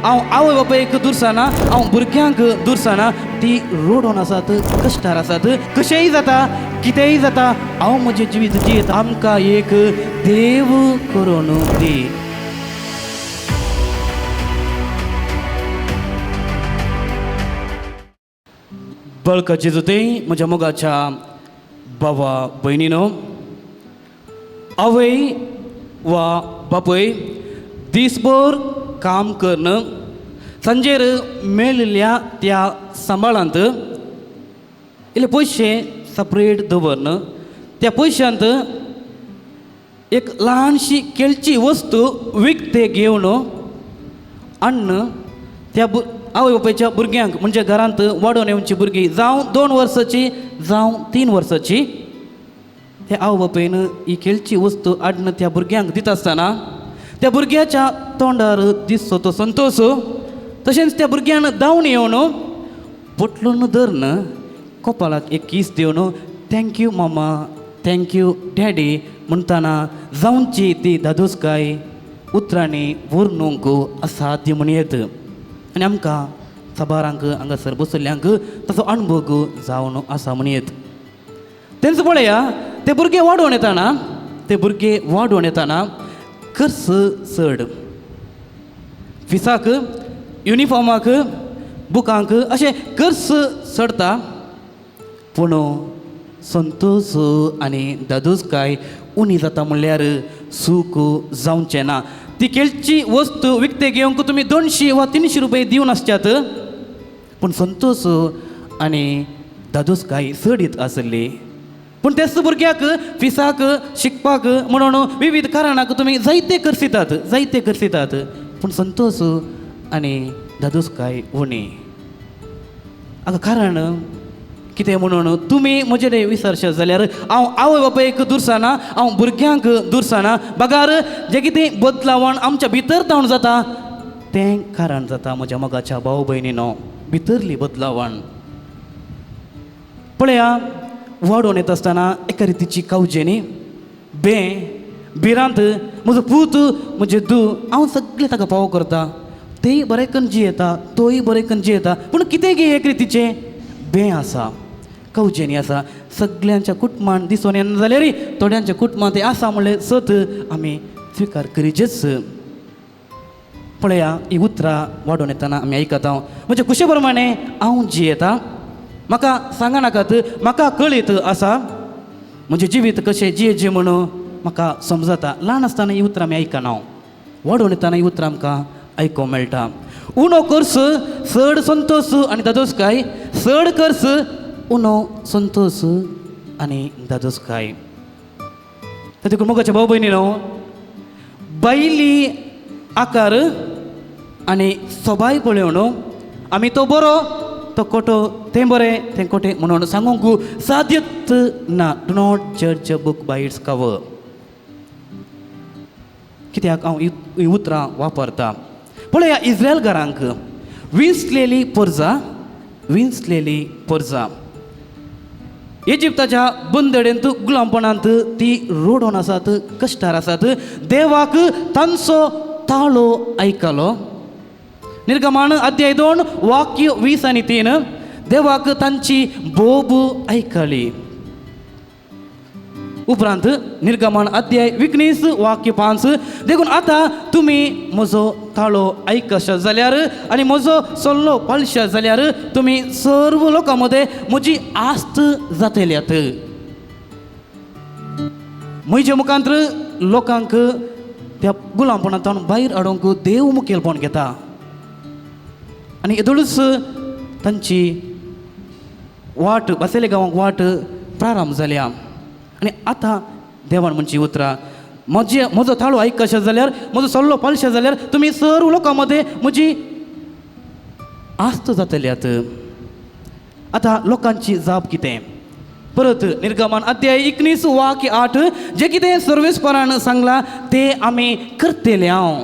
हांव आवय बापायक दुरसाना, हांव भुरग्यांक दुरसाना, ती रोडोन आसात, कश्टार आसात, कशेंय जाता कितेंय जाता हांव म्हजें जिवीत जियेता, आमकां एक देव करून दी. बळकाची जुते म्हज्या मोगाच्या बाबा भयणीनो, आवय वा बापूय दिसभर काम करून सांजेर मेळिल्ल्या त्या सांबाळांत इल्ले पयशे सपरेट दवरन त्या पयशांत एक ल्हानशी खेळची वस्तू विकते घेवन अन्न त्या आवय बापायच्या भुरग्यांक म्हणजे घरांत वाडोवन येवची भुरगीं जावं 2 वर्सांची जावं 3 वर्सांची त्या आवय बापायन ही खेळची वस्तू हाडून त्या भुरग्यांक दिता आसतना त्या भुरग्याच्या तोंडार दिसचो तो संतोश, तशेंच त्या भुरग्यान धांवन येवन पोटलून धरून कपालाक एक कीस दिवन thank you मामा, thank you daddy म्हणटना जावची ती दादोसकाय उतरांनी वर्णूंक असाध्य म्हण येत. आनी आमकां साबारांक हांगासर बसल्ल्यांक ताचो अणभव जावन आसा म्हण येत. तेंच पळया ते भुरगे वाडोवन येताना, ते भुरगे वाडोवन येताना खर्च चड, फिसाक, युनिफॉर्माक, बुकांक अशें खर्च चडता, पूण संतोश आनी दादोसकाय उणी जाता म्हणल्यार सूख जावचें ना. ती खेळची वस्तू विकते घेवंक तुमी 200 वा 300 रुपये दिवन आसच्यात, पूण संतोश आनी दादोसकाय चडीत आसली. पूण तेच भुरग्याक फिसाक शिकपाक म्हणून विविध कारणाक तुमी जायते खर्चितात, जायते खर्चितात, पूण संतोश आनी दादोसकाय उणी. हाका कारण कितें म्हणून तुमी म्हजे विसरशात जाल्यार हांव आवय बापायक दुरसाना, हांव भुरग्यांक दुरसाना, बगार जें कितें बदलावण आमच्या भितर जावन जाता तें कारण जाता म्हज्या मोगाच्या भाव भयणीनो, भितरली बदलावण. पळया वाडोवन येता आसतना एका रितीची कावजेनी बे भिरांत, म्हजो पूत म्हजें दू हांव सगळें ताका पावो करता, तेय बरें करून जियेता, तोय बरें करून जियेता, पूण कितें गे एक रितीचें बें आसा, कवजेनी आसा. सगल्यांच्या कुटुंबान दिसून येना जाल्यार थोड्यांच्या कुटुंबांत तें आसा म्हणलें सत आमी स्विकार करीचेच. पळया ही उतरां वाडोवन येतना आमी आयकता, म्हजे खुशे प्रमाणे हांव जियेता, म्हाका सांगा नाकात, म्हाका कळीत आसा म्हजें जिवीत कशें जियेचें म्हणून म्हाका समजता. ल्हान आसतना ही उतरां आमी आयकना, वाडोवन येतना ही उतरां आमकां आयकूंक मेळटा. उणो खर्च चड संतोश आनी दादोसकाय, चड खर्च उणो संतोश आनी दादोसकाय. देखून मोगाच्या भाव भयणीनो, बायली आकार आनी सोबाय पळोवन आमी तो बरो तो कोटो, तें बरें तें कोटें म्हणून सांगूंक साध्यत ना. Do not judge a book by its cover. कित्याक हांव ही उतरां वापरता? पळया इस्रायल घरांक विंचलेली परजा, विंचलेली परजा इजिप्ताच्या बंदडेंत गुलामपणांत ती रोडोन आसात, कश्टार आसात. देवाक तांचो ताळो आयकलो. निर्गमान अध्याय 2 वाक्य 20 आनी 3 देवाक तांची बोब आयकली. उपरांत निर्गमान अध्याय 19 वाक्य 5 देखून आतां तुमी म्हजो ताळो आयकशात जाल्यार आनी म्हजो सल्लो पाळशात जाल्यार तुमी सर्व लोकां मदें म्हजी आस्त जातल्यात. म्हजे मुखांत लोकांक त्या गुलामपणांतल्यान भायर हाडूंक देव मुखेलपण घेता आनी येदोळूच तांची वाट बसयले गांवांक वाट प्रारंभ जाल्या. आनी आतां देवान म्हणची उतरां, म्हजे म्हजो ताळो आयकशात जाल्यार म्हजो सल्लो पाळशात जाल्यार तुमी सर्व लोकां मदें म्हजी आस्त जातल्यात. आतां लोकांची जाप कितें? परत निर्गमन अध्याय 19 वाक्य 8 जें कितें सर्वेस्परान सांगलां तें आमी करतले. हांव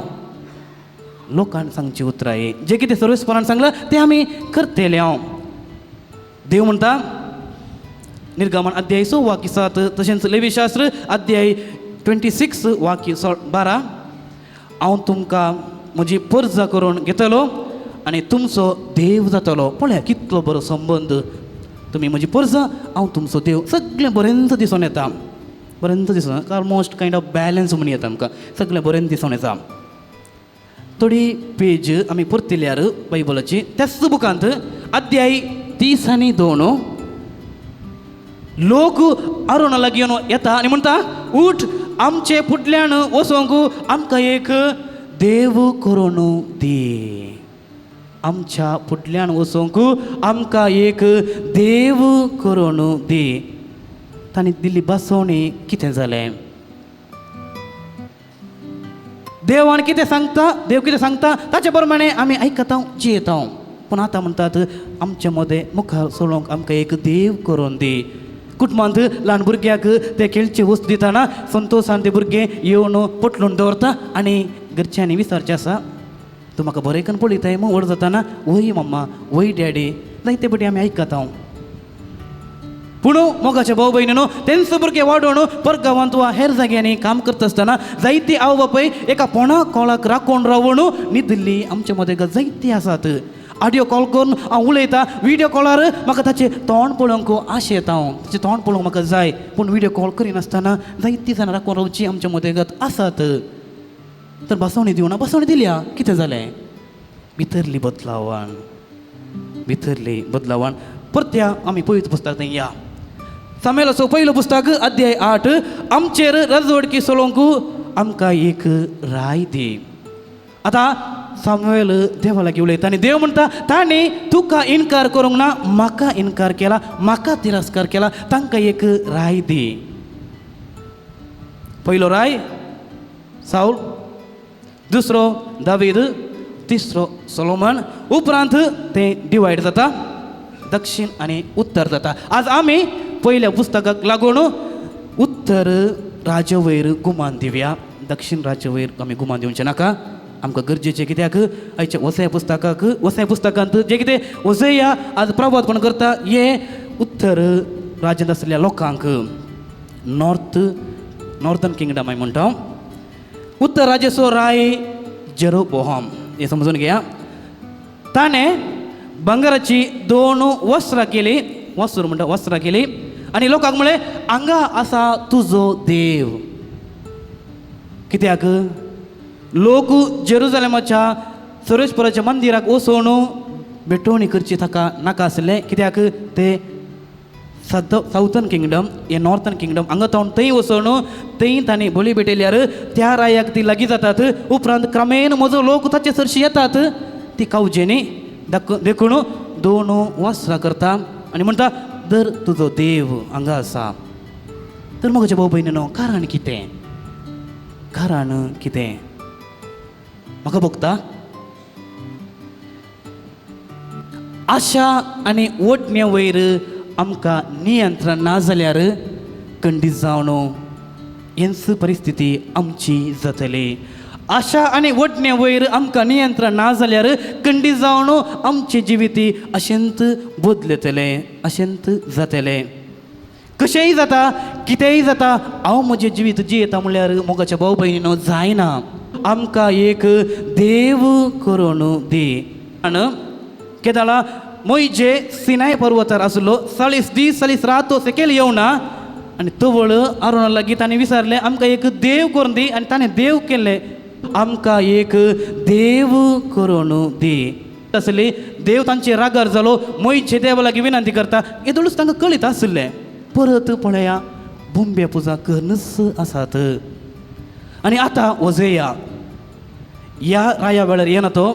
लोकांक सांगची उतरां ही, जें कितें सर्वेस्परान सांगलां तें आमी करतले. हांव देव म्हणटा निर्गमन अध्याय 6 वाक्य 7 तशेंच लेवीशास्त्र अध्याय 26 वाक्य 12 हांव तुमकां म्हजी परजा करून घेतलो आनी तुमचो देव जातलो. पळया कितलो बरो संबंद, तुमी म्हजी परजा, हांव तुमचो देव. सगळें बरेंच दिसून येता, बरेंच दिसून ऑलमोस्ट कायंड ऑफ बॅलन्स म्हणून येता आमकां, सगळें बरें दिसून येता. थोडी पेज आमी परतिल्यार बायबलाची त्याच बुकांत अध्याय 32 लोक आरोना लागीं येवन येता आनी म्हणटा, उठ आमचे फुडल्यान वचोंक आमकां एक देव करून दी. आमच्या फुडल्यान वचोंक आमकां एक देव करून दी. तांणी दिल्ली बसवणी कितें जालें? देवान कितें सांगता, देव कितें सांगता ताचे प्रमाणे आमी आयकता, जियेता. पूण आतां म्हणटात आमचे मदें मुखार सोडोवंक आमकां एक देव करून दी. कुटुंबांत ल्हान भुरग्याक ते खेळचे वस्तू दितना संतोशान ते भुरगे येवन पोटलून दवरता आनी घरच्यांनी विचारचें आसा, तूं म्हाका बरें करून पळयताय मू व्हड जाताना? वय मम्मा, वय डॅडी. जायते पटी आमी आयकता. पूण मोगाचे भाव भयणीनो, तेंच भुरगे वाडोवन परगांवांत वा हेर जाग्यांनी काम करता आसतना जायती आवय बापूय एका पोणा कोळाक राखून रावून न्हिदिल्ली आमचे मदें जायती आसात. ऑडियो कॉल करून हांव उलयता, विडियो कॉलार म्हाका ताचें तोंड पळोवंक आशेता येता, हांव ताचें तोंड पळोवंक म्हाका जाय. पूण विडियो कॉल करिनासतना जायती जाणां राखून रावची आमच्या मदेगत आसात. तर बसवणी दिवना, बसवणी दिल्या, कितें जालें? भितरली बदलावण, भितरली बदलावण. परत्या आमी पयत पुस्तक थंय या, सामुएलाचो पयलो पुस्तक अध्याय 8. आमचेर रजवडकी चलोवंक आमकां एक राय दी. आतां सामुएल देवा लागीं उलयता आनी देव म्हणटा, तांणी तुका इनकार करूंक ना, म्हाका इनकार केला, म्हाका तिरस्कार केला, तांकां एक राय दी. पयलो राय साऊल, दुसरो दावीद, तिसरो सोलोमन. उपरांत तें डिवायड जाता, दक्षिण आनी उत्तर जाता. आज आमी पयल्या पुस्तकाक लागून उत्तर राज्य वयर गुमान दिवया, दक्षिण राज्य वयर आमी गुमान दिवचें नाका. आमकां गरजेचें कित्याक आयच्या वसया पुस्तकाक, वसया पुस्तकांत जें कितें वसया आज प्रबोधपण करता हें उत्तर राज्यांत आशिल्ल्या लोकांक, नॉर्थ नॉर्थन किंगडम आमी म्हणटा. उत्तर राज्याचो राय जेरोबोहम, हें समजून घेया. ताणें भांगराची 2 वस्त्रां केली, वस्त्र म्हणटा वस्त्रां केली आनी लोकांक म्हळें, हांगा आसा तुजो देव. कित्याक लोक जेरुजलेमाच्या सुरेशपुराच्या मंदिराक वचून भेटवणी करची ताका नाका आसलें. कित्याक ते सावथर्न किंगडम हे नॉर्थन किंगडम हांगा तावन थंय वचून थंय तांणी बळी भेटयल्यार त्या रायाक ती लागीं जातात. उपरांत क्रमेन म्हजो लोक ताचे सरशी येतात, ती कावजेनी देखून 2 वस्त्रां करता आनी म्हणटा, दर तुजो देव हांगा आसा. तर म्हज्या भाव भयणीनो, कारण कितें? कारण कितें म्हाका भोगता? आशा आनी ओडण्या वयर आमकां नियंत्रण ना जाल्यार खंडीत जावन हेंच परिस्थिती आमची जातली. आशा आनी ओडण्या वयर आमकां नियंत्रण ना जाल्यार खंडीत जावन आमचें जिवीत अशेंच बदलतलें, अशेंच जातलें. कशेंय जाता, कितेंय जाता, हांव म्हजें जिवीत जियेता म्हणल्यार मोगाच्या भाव भयणीनो जायना. आमकां एक देव करून दी. आनी केदाळा मोयजे सिनाय पर्वतार आसलो, 40 दीस 40 रात तो सकयल येवना आनी तवळ आरोना लागीं ताणें विचारलें, आमकां एक देव करून दी. आनी ताणें देव केल्लें, आमकां एक देव करून दी. आसली देव तांचे रागार जालो, मोयचे देवा लागीं विनंती करता. येदोळूच तांकां कळीत आसलें. परत पळया बोंबे पुजा करनच आसात. आनी आतां वजया ह्या राया वेळार येना तो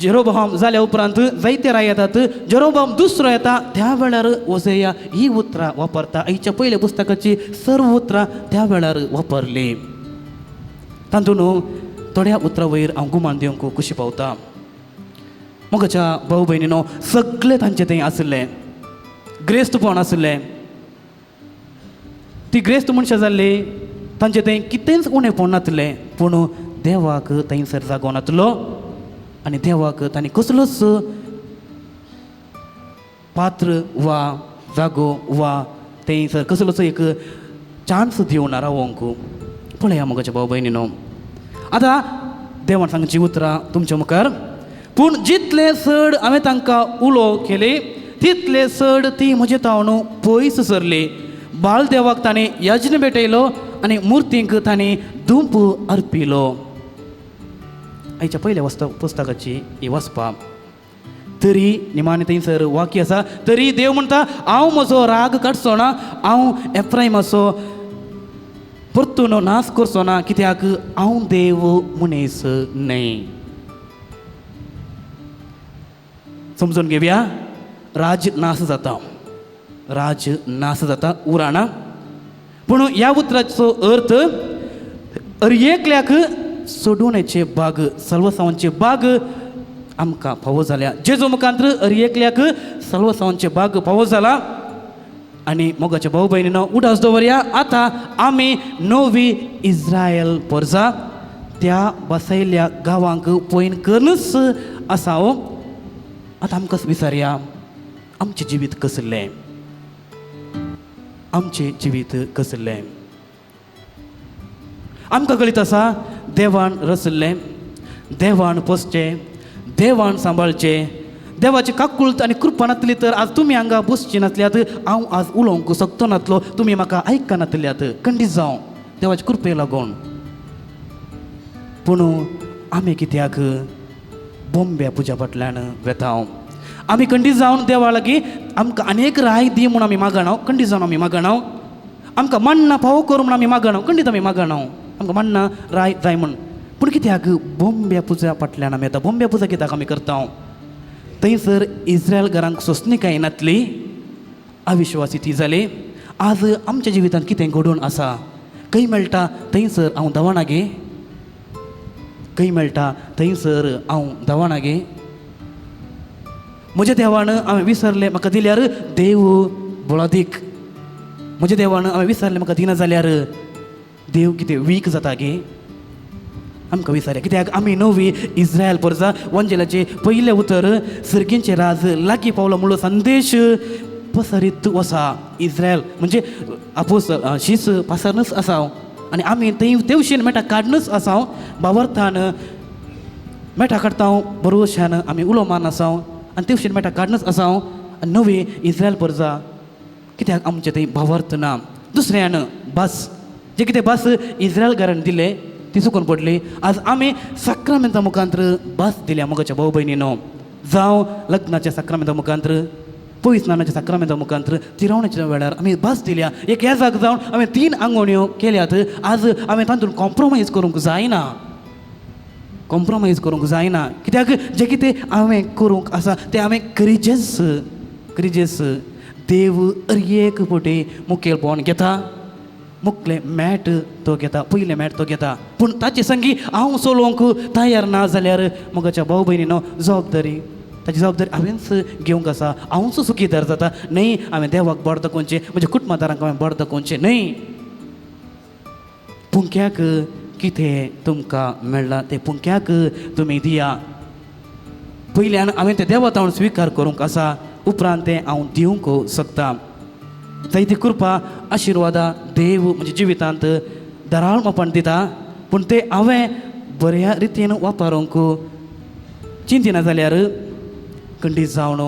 जेरोबोहाम जाल्या उपरांत जायते राय येतात. जेरोबोहाम दुसरो येता त्या वेळार वजया ही उतरां वापरता. आयच्या पयल्या पुस्तकाची सर्व उतरां त्या वेळार वापरली. तातूंत थोड्या उतरां वयर हांव गुमान दिवंक खुशी पावता. मोगाच्या भाव भयणीनो, सगळे तांचे थंय आशिल्ले, ग्रेस्तपण आशिल्लें. ती ग्रेस्त मनशां जाल्ली, तांचे थंय कितेंच उणेपण नासलें. पूण देवाक थंयसर जागो नासलो आनी देवाक तांणी कसलोच पात्र वा जागो वा थंयसर कसलोच एक चान्स दिवना रावोंक. पळया मोगाच्या भाव भयणीनो, आतां देवान सांगची उतरां तुमच्या मुखार. पूण जितले चड हांवें तांकां उलो केले तितले चड ती म्हजे तावन पयस सरली. बालदेवाक ताणें यज्ञ भेटयलो आनी मुर्तींक ताणें धूप अर्पिलो. आयच्या पयल्या पुस्तकाची ही वाचपा. तरी निमाणें थंयसर वाक्य आसा, तरी देव म्हणटा हांव म्हजो राग काडचो ना, हांव एफ्रायमाचो परतून नाश करचो ना, कित्याक हांव देव मनीस न्हय. समजून घेवया, राज नाश जाता, राज नाश जाता उराणा. पूण ह्या उतराचो अर्थ एकल्याक सोडोवण्याचे बाग, सल्वसांवांचे बाग आमकां फावो जाल्या. जेजू मुखांत्र एकल्याक सल्वसांवांचे बाग फावो जाला. आनी मोगाच्या भाव भयणीनो उडास दवरया, आतां आमी नवी इस्रायल परजा त्या बसयल्ल्या गांवांक पयन करूनच आसा. हो आतां आमकां विचारया, आमचें जिवीत कसलें, आमचें जिवीत कसलें? आमकां कळीत आसा देवान रचल्लें, देवान पोसचें, देवान सांबाळचें, देवाची काकुळत आनी कृपा नासली तर आज तुमी हांगा बसची नासल्यात, हांव आज उलोवंक शकतो नासलो, तुमी म्हाका आयकनातल्यात, खंडीत जावं देवाचे कृपे लागून. पूण आमी कित्याक बोंब्या पुजा फाटल्यान वेता? आमी खंडीत जावन देवा लागीं आमकां आनी एक राय दी म्हूण आमी मागणाव, खंडीत जावन आमी मागणाव. आमकां मण्णा फावो कर म्हूण आमी मागणाव, खंडीत आमी मागणाव, आमकां मण्णा राय जाय म्हूण. पूण कित्याक बोंब्या पुजा फाटल्यान आमी येता? बोंब्या पुजा कित्याक आमी करता? थंयसर इस्रायल घरांक सोंसणीकाय नासली, अविश्वासी ती जाली. आज आमच्या जिवितांत कितें घडून आसा? खंय मेळटा थंयसर हांव धांवना गे, खंय मेळटा थंयसर हांव धांवना गे. म्हज्या देवान हांवें विसरलें म्हाका दिल्यार देव बळादीक, म्हज्या देवान हांवें विसरलें म्हाका दिना जाल्यार देव कितें वीक जाता गे? आमकां विचारया, कित्याक आमी नवी इस्रायल परजा. वंजेलाचें पयलें उतर सर्गींचें राज लागीं पावलो म्हणलो संदेश पसरीत वसा. इस्रायल म्हणजे आपोस शीस पासरनूच आसा आनी आमी थंय तेवशीन मेटा काडनूच आसा. बावर्थान मेटा काडटा, बरोवशान आमी उलो मान आसा आनी तेवशीन मेटा काडनूच आसा. आनी नवी इस्रायल परजा कित्याक आमचें थंय भावार्थ ना? दुसऱ्यान बस जे कितें बस इस्रायल घरान दिले ती चुकून पडली. आज आमी साक्रामेंता मुखांत्र भास दिल्या मोगाच्या भाव भयणीनो, जावं लग्नाच्या साक्रामेंता मुखांत्र, पयस स्नानाच्या साक्रामेंता मुखांत्र, तिरावण्याच्या वेळार आमी भास दिल्या. एक येजाक जावन हांवें 3 आंगवण्यो केल्यात. आज हांवें तातूंत कॉम्प्रोमायज करूंक जायना, कॉम्प्रोमायज करूंक जायना. कित्याक जें कितें हांवें करूंक आसा तें हांवें करिजेच, करिजेच. देव एक पटी मुखेलपण घेता, मुखलें मॅट तो घेता, पयलें मॅट तो घेता. पूण ताचे संगी हांव चलोवंक तयार ना जाल्यार मोगाच्या भाव भयणीनो जबाबदारी, ताची जबाबदारी हांवेंच घेवंक आसा. हांवूच सुखीदार जाता न्हय, हांवें देवाक बोट दाखोवचें, म्हज्या कुटुंबादारांक हांवें बोट दाखोवचें न्हय. पुंक्याक कितें तुमकां मेळ्ळां तें पुंक्याक तुमी दिया. पयल्यान हांवें तें देवा तावन स्विकार करूंक आसा, उपरांत तें हांव दिवंक शकता. जायती कृपा आशिर्वादा देव म्हज्या जिवितांत दराळ मापान दिता, पूण ते हांवें बऱ्या रितीन वापरूंक चिंतिना जाल्यार खंडीत जावन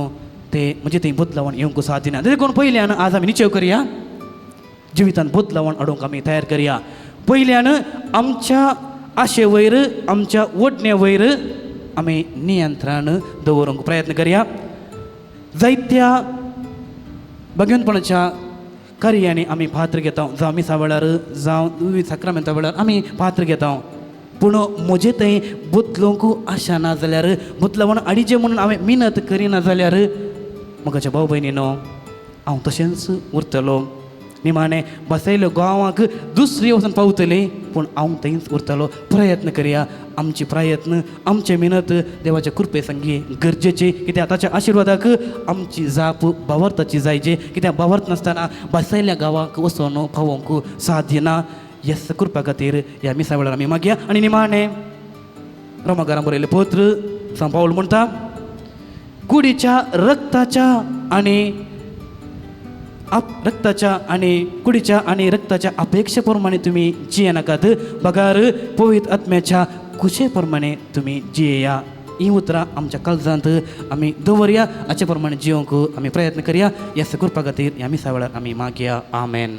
ते म्हजें थंय बदलावण येवंक साथ दिना. देखून पयल्यान आज आमी निश्चय करया, जिवितांत बदलावण हाडूंक आमी तयार करया. पयल्यान आमच्या आशे वयर, आमच्या ओडणे वयर आमी नियंत्रण दवरूंक प्रयत्न करया. जायत्या भगवंतपणाच्या कार्यांनी आमी पात्र घेता, जावं मिसा वेळार, जावं विविध साक्रामेंता वेळार आमी पात्र घेता. पूण म्हजें थंय बदलूंक आशा ना जाल्यार, बदलावण हाडचें म्हणून हांवें मिनत करिना जाल्यार म्हज्या भाव भयणीनो हांव तशेंच उरतलो. निमाणें बसयलो गांवाक दुसरी वचून पावतली, पूण हांव थंयच उरतलो. प्रयत्न करया, आमचे प्रयत्न, आमचे मिनत देवाच्या कृपे संगी गरजेची. कित्याक ताच्या आशिर्वादाक आमची जाप भावार्थाची जायची. कित्याक भावार्थ नासतना बसयल्ल्या गांवाक वचून पावोवंक साध्य ना. येस कृपा खातीर ह्या मिसा वेळार आमी मागया. आनी निमाणें रोमागारां बरयलें पत्र सांव पावल म्हणटा, कुडीच्या रक्ताच्या आनी रक्ताच्या आनी कुडीच्या आनी रक्ताच्या अपेक्षे प्रमाणे तुमी जियेनाकात, बगार पवित्र आत्म्याच्या खुशे प्रमाणे तुमी जियेया. ही उतरां आमच्या काळजांत आमी दवरया, हाचे प्रमाणे जियोंक आमी प्रयत्न करया. ह्या करपा खातीर ह्या मिसा वेळार आमी मागया. आमेन.